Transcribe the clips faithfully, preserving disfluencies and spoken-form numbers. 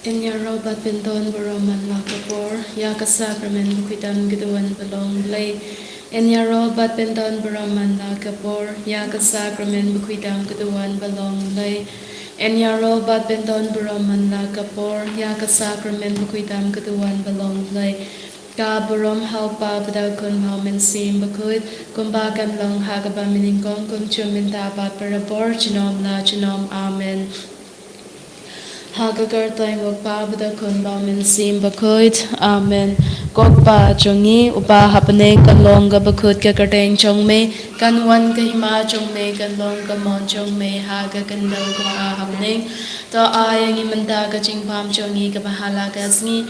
Yn ïaroh bad pyndon burom man la ka por ïa ka sakramen bakhuid tam ka duwan ba long Blei. Yn ïaroh bad pyndon burom man la ka por ïa ka sakramen bakhuid tam ka duwan ba long Blei. Yn ïaroh bad pyndon burom man la ka por ïa ka sakramen bakhuid tam ka duwan ba long Blei. Ka burom ha u Kpa bad ha u Khun bad ha u Mynsiem Bakhuid, kumba kan long ha kaba mynnyngkong, kumjuh mynta bad barabor, junom la junom. Amen. Ha ka kyrteng u Kpa bad u Khun bad u Mynsiem Bakhuid. Amen. Ko Kpa jong ngi uba ha bneng, kan long kaba khuid ka kyrteng jong me, kan wan ka hima jong me, kan long ka mon jong me ha ka khyndew kumba ha bneng. To ai ïa ngi mynta ka jingbam jong ngi kaba ha la ka sngi.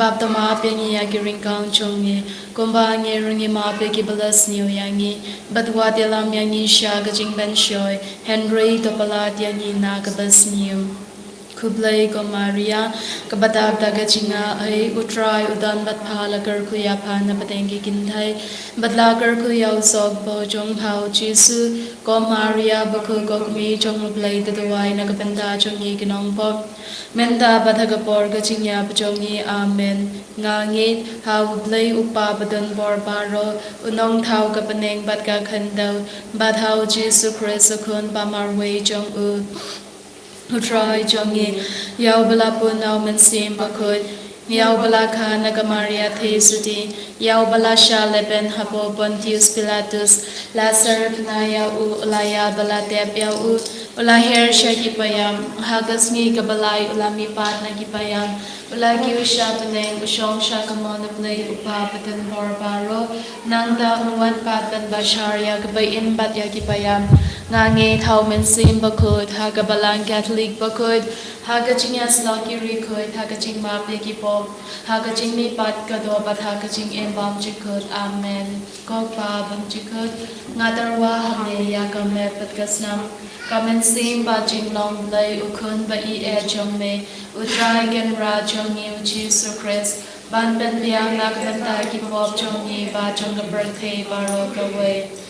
Bad to map ïa ngi ïa ki ryngkang jong ngi, kumba ngi ruh ngi map ïa kiba la sniew ïa ngi. Bad wat ïalam ïa ngi sha ka jingpynshoi, hynrei to pyllait ïa ngi na kaba sniew. Khublei ko Maria, kaba dap da ka jingaiei, u Trai u don bad pha. La kyrkhu ïa pha na pdeng ki kynthei, bad la kyrkhu ïa u sohbor jong pha u Jisu. Ko Maria bakhuid, ko Kmie jong u Blei, to duwai na ka bynta jong ngi ki nongpop, mynta bad ha ka por ka jingïap jong ngi. Amen. Nga ngeit ha u Blei u Kpa badonbor baroh, u nongthaw ka bneng bad ka khyndew, bad ha u Jisu Khrist u Khun ba marwei jong u, u Trai jong ngi. Ïa uba la pun na u Mynsiem Bakhuid, ïa uba la kha na ka Maria theisotti, ïa uba la shah lehbeiñ hapoh Pontius Pilatus, la syrphna ïa u, u la ïap bad la tep ïa u, u la her sha ki paidbah, ha ka sngi kaba lai u la mihpat na ki paidbah, u la kiew sha bneng, u shong sha kamon u Blei u Kpa badonbor baroh. Nangta un wan pat ban bishar ïa ki ba im bad ïa ki ba ïam. Nga ngeit ha u Mynsiem Bakhuid, ha ka Balang Katholik bakhuid, ha ka jingïasyllok ki riewkhuid, ha ka jingmap ïa ki pop, ha ka jingmihpat ka doh bad ha ka jingim bymjukut. Amen. Ko Kpa bymjukut, nga tyrwa ha me ïa ka met bad ka snam, ka mynsiem ba jinglong Blei, u Khun ba ïeit jong me, u Trai Kynrad jong ngi u Jisu Khrist, ban pynbiang na ka bynta ki pop jong ngi bad jong ka pyrthei baroh kawei.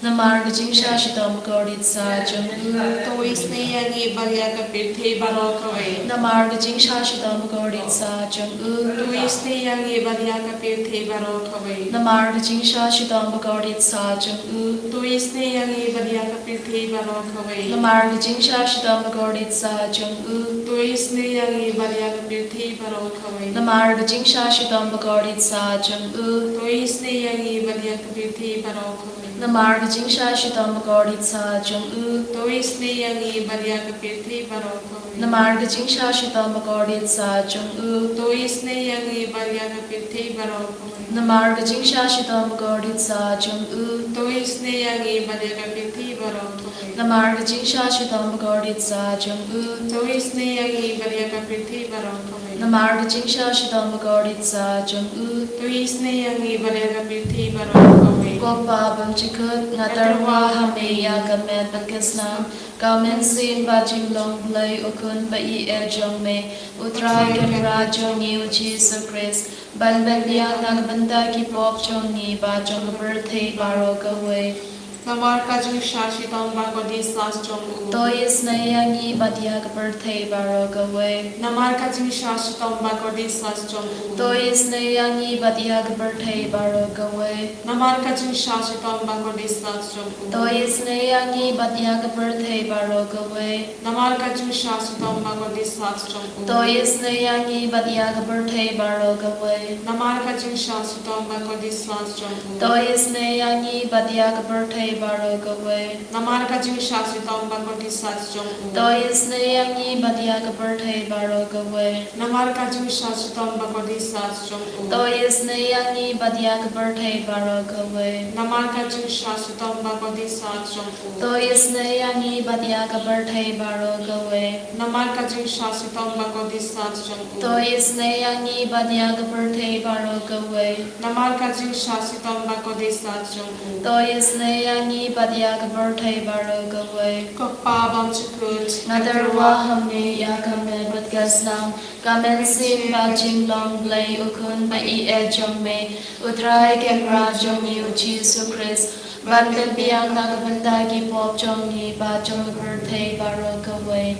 Namar ka jingshah shitom bakordit satia jong u, to isynei ïa ngi bad ïa ka pyrthei baroh kawei. Namar ka jingshah shitom bakordit satia jong u, to isynei ïa ngi bad ïa ka pyrthei baroh kawei. Namar ka jingshah shitom bakordit satia jong u, to isynei ïa ngi bad ïa ka pyrthei baroh kawei. Namar ka jingshah shitom bakordit satia jong u, to isynei ïa ngi bad ïa ka pyrthei baroh kawei. Namar ka jingshah shitom bakordit satia jong u, to isynei ïa ngi bad ïa ka pyrthei baroh kawei. Namar ka jingshah shitom bakordit satia jong u, to isynei ïa ngi bad ïa ka pyrthei baroh kawei. Namar ka jingshah shitom bakordit satia jong u, to isynei ïa ngi bad ïa ka pyrthei baroh kawei. Namar ka jingshah shitom bakordit satia jong u, to isynei ïa ngi bad ïa ka pyrthei baroh kawei. Namar ka jingshah shitom bakordit satia jong u, to isynei ïa ngi bad ïa ka pyrthei baroh kawei. Namar ka jingshah shitom bakordit satia jong u, to isynei ïa ngi bad ïa ka pyrthei baroh kawei. Ko Kpa bymjukut, nga tyrwa ha me ïa ka met bad ka snam, ka mynsiem ba jinglong Blei, u Khun ba ïeit jong me, u Trai Kynrad jong ngi u Jisu Khrist, ban pynbiang na ka bynta ki pop jong ngi bad jong ka pyrthei baroh kawei. Namar ka jingshah shitom bakordit satia jong u, to isynei ïa ngi bad ïa ka pyrthei baroh kawei. Namar ka jingshah shitom bakordit satia jong u, to isynei ïa ngi bad ïa ka pyrthei baroh kawei. Namar ka jingshah shitom bakordit satia jong u, to isynei ïa ngi bad ïa ka pyrthei baroh kawei. Namar ka jingshah shitom bakordit satia jong u, to isynei ïa ngi bad ïa ka pyrthei baroh kawei. Namar ka jingshah shitom bakordit satia jong u, to isynei ïa ngi bad ïa ka pyrthei baroh kawei. Namar ka jingshah shitom bakordit satia jong u, to isynei ïa ngi bad ïa ka pyrthei baroh kawei. Namar ka jingshah shitom bakordit satia jong u, to isynei ïa ngi bad ïa ka pyrthei baroh kawei. Namar ka jingshah shitom bakordit satia jong u, to isynei ïa ngi bad ïa ka pyrthei baroh kawei. Namar ka jingshah shitom bakordit satia jong u, to isynei ïa ngi bad ïa ka pyrthei baroh kawei. Namar ka jingshah shitom bakordit satia jong u, to isynei ïa ngi bad ïa ka pyrthei baroh kawei. Ko Kpa bymjukut, nga tyrwa ha me ïa ka met bad ka snam, ka mynsiem ba jinglong Blei, u Khun ba ïeit jong me, u Trai Kynrad jong ngi u Jisu Khrist, ban pynbiang na ka bynta ki pop jong ngi bad jong ka pyrthei baroh kawei.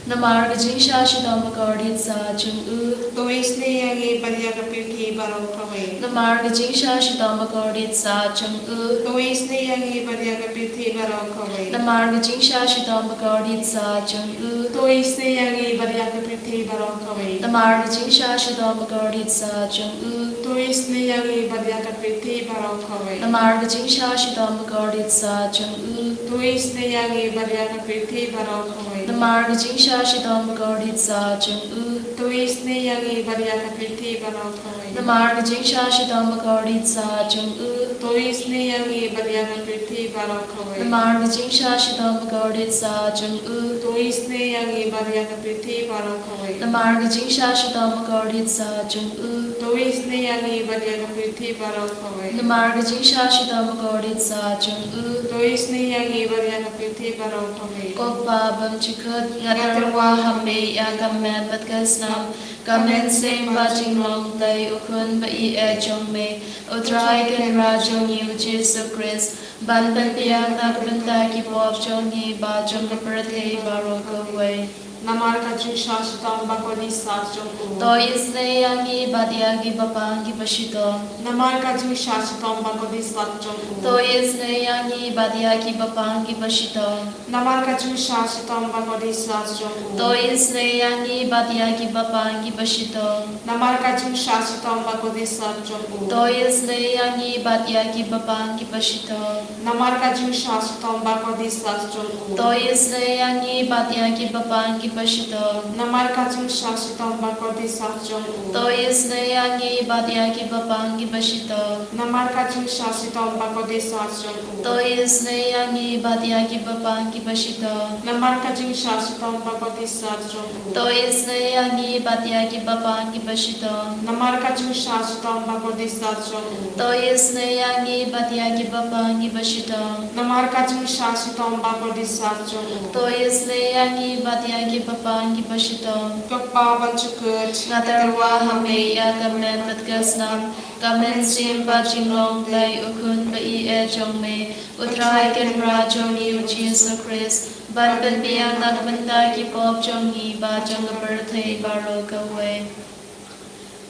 Namar ka jingshah shitom bakordit sah jong u. To isynei ïa ngi bad ïa ka pyrthei baroh kawei. Namar ka jingshah shitom bakordit sah jong u. To isynei ïa ngi bad ïa ka pyrthei baroh kawei. Namar ka jingshah shitom bakordit sah jong u. To isynei ïa ngi bad ïa ka pyrthei baroh kawei. Namar ka jingshah shitom bakordit sah jong u. To isynei ïa ngi bad ïa ka pyrthei baroh kawei. Namar ka jingshah shitom bakordit sah jong u. To isynei ïa ngi bad ïa ka pyrthei baroh kawei. Namar ka jingshah shitom bakordit sah jong u. To isynei ïa ngi bad ïa ka pyrthei baroh kawei. Namar ka jingshah shitom bakordit sah jong u. To isynei ïa ngi bad ïa ka pyrthei baroh kawei. Namar ka jingshah shitom bakordit sah jong u. To isynei ïa ngi bad ïa ka pyrthei baroh kawei. Namar ka jingshah shitom bakordit sah jong u. To isynei ïa ngi bad ïa ka pyrthei baroh kawei. Namar ka jingshah shitom bakordit sah jong u. To isynei ïa ngi bad ïa ka pyrthei baroh kawei. Ko Pa bymjukut, nga tyrwa ha me ïa ka met bad ka snam, ka mynsiem bad jinglong Blei, u Khun ba ïeit jong me, U Trai Kynrad jong ngi U Jisu Khrist, ban pynbiang na ka bynta ki pop jong ngi bad jong ka pyrthei baroh kawei. Namar ka jingshah shitom bakordit sah jong u. To isynei ïa ngi bad ïa ki bapang ki bashitom. Namar ka jingshah shitom bakordit sah jong u. To isynei ïa ngi bad ïa ki bapang ki bashitom. Namar ka jingshah shitom bakordit sah jong u. To isynei ïa ngi bad ïa ki bapang ki bashitom. Namar ka jingshah shitom bakordit sah jong u. To isynei ïa ngi bad ïa ki bapang ki bashitom. Namar ka jingshah shitom bakordit sah jong u. To isynei ïa ngi bad ïa ki bapang ki bashitom. Namar ka jingshah shitom bakordit sah jong u. To isynei ïa ngi bad ïa ki bapang ki bashitom. Namar ka jingshah shitom bakordit sah jong u. To isynei ïa ngi bad ïa ki bapang ki bashitom. Namar ka jingshah shitom bakordit sah jong u. To isynei ïa ngi bad ïa ki bapang ki bashitom. Namar ka jingshah shitom bakordit sah jong u. To isynei ïa ngi bad ïa ki bapang ki bashitom. Namar ka jingshah shitom bakordit sah jong u. To isynei ïa ngi bad ïa ki bapang ki bashitom. Ko Pa bymjukut, nga tyrwa ha me ïa ka met bad ka snam, ka mynsiem bad jinglong Blei, u Khun ba ïeit jong me, U Trai Kynrad jong ngi U Jisu Khrist, ban pynbiang na ka bynta ki pop jong ngi bad jong ka pyrthei baroh kawei.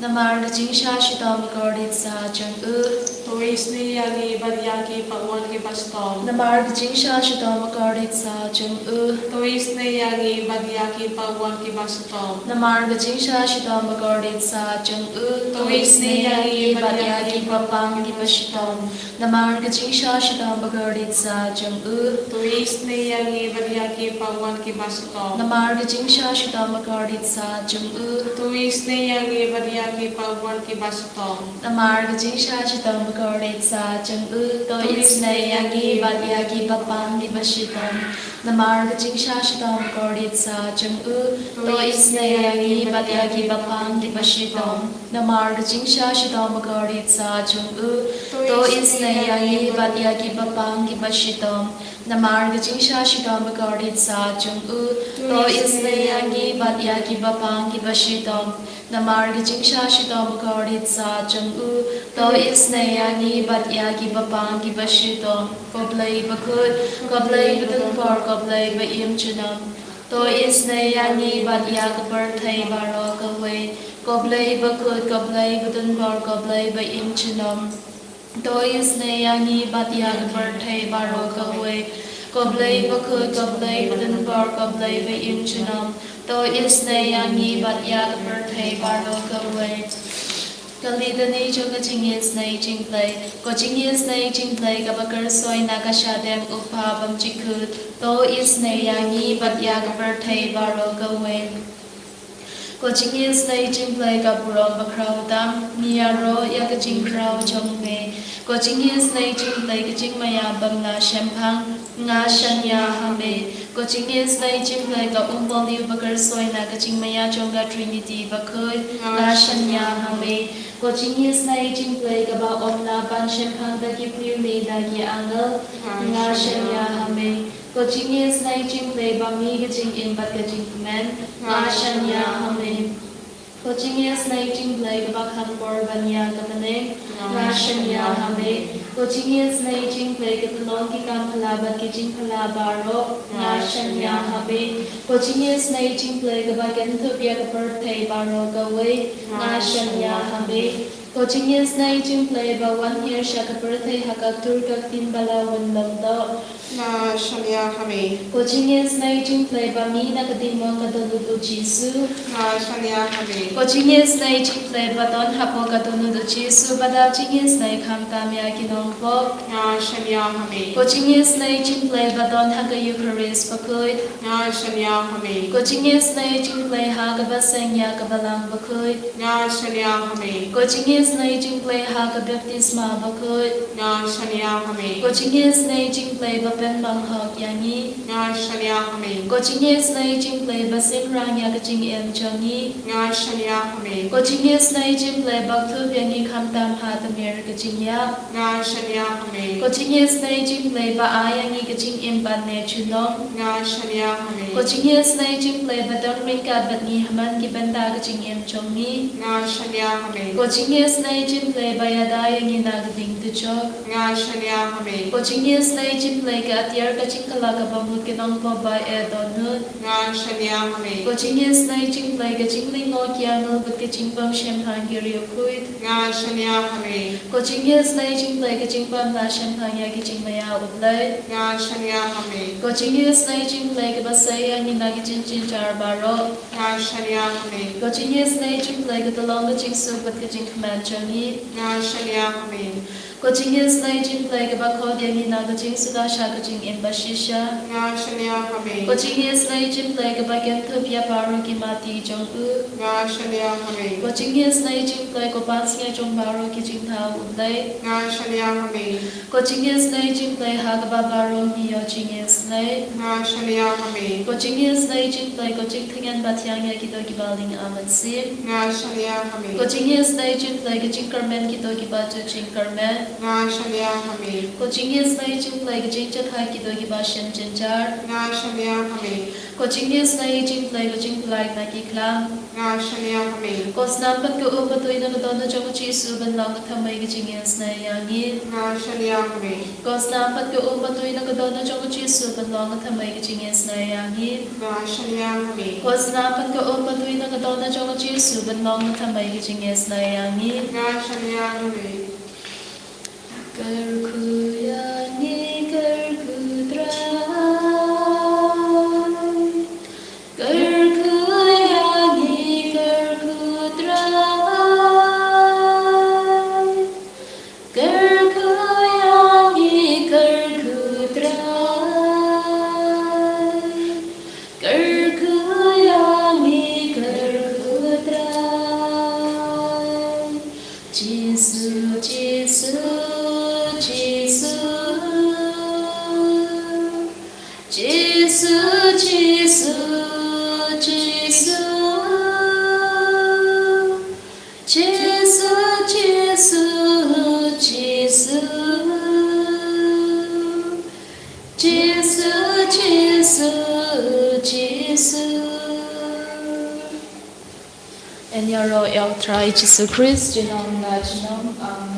Namar ka jingshah shitom bakordit sah jong u. To isynei ïa ngi bad ïa ki pawan ki bashitom. Namar ka jingshah shitom bakordit sah jong u. To isynei ïa ngi bad ïa ki pawan ki bashitom. Namar ka jingshah shitom bakordit sah jong u. To isynei ïa ngi bad ïa ki bapang ki bashitom. Namar ka jingshah shitom bakordit sah jong u. To isynei ïa ngi bad ïa ki pawan ki bashitom. Namar ka jingshah shitom bakordit sah jong u. To isynei ïa ngi bad ïa ki pawan ki bashitom. Namar ka jingshah shitom bakordit sah jong u. To isynei ïa ngi bad ïa ki bapang ki bashitom. Namar ka jingshah shitom bakordit sah jong u. To isynei ïa ngi bad ïa ki bapang ki bashitom. Namar ka jingshah shitom bakordit sah jong u. To isynei ïa ngi bad ïa ki bapang ki bashitom. Namar ka jingshah shitom bakordit sah jong u. To isynei ïa ngi bad ïa ki bapang ki bashitom. Namar ka jingshah shitom bakordit sah jong u. To isynei ïa ngi bad ïa ki bapang ki bashitom. Ko Blei bakhuid, ko Blei badonbor, ko Blei ba im junom. To isynei ïa ngi bad ïa ka pyrthei baroh kawei. Ko Blei bakhuid, ko Blei badonbor, ko Blei ba im junom. To isynei ïa ngi bad ïa ka pyrthei baroh kawei. Ko Blei bakhuid, ko Blei badonbor, ko Blei ba im junom. To isynei ïa ngi bad ïa ka pyrthei baroh kawei. Ka litany jong ka jingisynei jong U Blei. Ko jingisynei jong U Blei kaba kyrsoi na ka shadem U Kpa bymjukut. To isynei ïa ngi bad ïa ka pyrthei baroh kawei. Ko jingisynei jong U Blei ka burom bakhraw tam, ngi ïaroh ïa ka jingkhraw jong me. Ko jingisynei jong U Blei ka jingmaïa bym lah shemphang, nga shaniah ha me. Ko jingisynei jong U Blei ka um baliu ba kyrsoi na ka jingmaïa jong ka Trinity bakhuid, nga shaniah ha me. Ko jingisynei jong U Blei kaba ym lah ban shemphang da ki briew ne da ki angel, nga shaniah ha me. Ko jingisynei jong U Blei ba mih ka jingim bad ka jingkmen, nga shaniah ha me. Ko jingïaseng jong U Blei kaba kham bor ban ïa ka bneng, nga shaniah ha me. Ko jingïaseng jong U Blei ka tyllong ki kam phylla bad ki jingphylla baroh, nga shaniah ha me. Ko jingïaseng jong U Blei kaba kynthup ïa ka pyrthei baroh kawei, nga shaniah ha me. Ko jingïaseng jong U Blei ba wan hiar sha ka pyrthei ha ka tur ka ktien ba la wan long doh, nga shaniah ha me. Ko jingïaseng jong U Blei ba mih na ka ding mong ka dohnud U Jisu, nga shaniah ha me. Ko jingïaseng jong U Blei ba don hapoh ka dohnud U Jisu ba da jingïaseng khamtam ïa ki nongpop, nga shaniah ha me. Ko jingïaseng jong U Blei ba don ha ka Eukharist bakhuid, nga shaniah ha me. Ko jingïaseng jong U Blei ha kaba seng ïa ka Balang bakhuid, nga shaniah ha me. Ko jingïaseng jong U Blei ha ka baptisma bakhuid, nga shaniah ha me. Ko jingïaseng jong U Blei ba pynbang hok ïa ngi, nga shaniah ha me. Ko jingïaseng jong U Blei ba synran ïa ka jingim jong ngi, nga shaniah ha me. Ko jingïaseng jong U Blei ba kdup ïa ngi khamtam ha tmier ka jingïap, nga shaniah ha me. Ko jingïaseng jong U Blei ba ai ïa ngi ka jingim ban ne junom, nga shaniah ha me. Ko jingïaseng jong U Blei ba don ryngkat bad ngi ha man ki bynta ka jingim jong ngi, nga shaniah ha me. Ko jingïaseng jong U Blei ba ïada ïa ngi na ka ding dujok, nga shaniah ha me. Ko jingïaseng jong U Blei ka atiar ka jingkylla kaba mut ki nongpop ba ïa dohnud, nga shaniah ha me. Ko jingïaseng jong U Blei ka jinglyngngoh ki angel bad ka jingbym shemphang ki riewkhuid, nga shaniah ha me. Ko jingïaseng jong U Blei ka jingbym lah shemphang ïa ki jingmaïa U Blei, nga shaniah ha me. Ko jingïaseng jong U Blei kaba sei ïa ngi na ki jingjynjar baroh, nga shaniah ha me. Ko jingïaseng jong U Blei ka tyllong ka jingsuk bad ka jingkmen jong ngi, nga shaniah ha me. Ko jingïaseng jong U Blei kaba khot ïa ngi na ka jingsuda sha ka jingim bashisha, nga shaniah ha me. Ko jingïaseng jong U Blei kaba kynthup ïa baroh ki mati jong u, nga shaniah ha me. Ko jingïaseng jong U Blei ko pansngiat jong baroh ki jingthaw U Blei, nga shaniah ha me. Ko jingïaseng jong U Blei ha kaba baroh ngi ïoh jingïaseng, nga shaniah ha me. Ko jingïaseng jong U Blei ko jingtyngen bathiang ïa kito kiba ling amen sim, nga shaniah ha me. Ko jingïaseng jong U Blei ka jingkyrmen kito kiba ju jingkyrmen, nga shaniah ha me. Ko jingïaseng jong U Blei ka jingjynjar kito kiba shem jynjar, nga shaniah ha me. Ko jingïaseng jong U Blei ka jingpyllait na ki khlam, nga shaniah ha me. Ko snam pat ka um ba tui na ka dohnud jong U Jisu ban long ka thymmei ka jingïaseng ïa ngi, nga shaniah ha me. Ko snam pat ka um ba tui na ka dohnud jong U Jisu ban long ka thymmei ka jingïaseng ïa ngi, nga shaniah ha me. Ko snam pat ka um ba tui na ka dohnud jong U Jisu ban long ka thymmei ka jingïaseng ïa ngi, nga shaniah ha me. Kyrkhu ïa ngi, kyrkhu Trai. Kyrkhu ïa ngi, kyrkhu Trai. Kyrkhu ïa ngi, kyrkhu Trai. Kyrkhu ïa ngi, kyrkhu Trai. Jisu, Jisu, Jisu. Jisu, Jisu, Jisu. Jisu, Jisu, Jisu. Jisu, Jisu, Jisu. Yn ïaroh ïa U Trai Jisu Khrist junom la junom. Amen.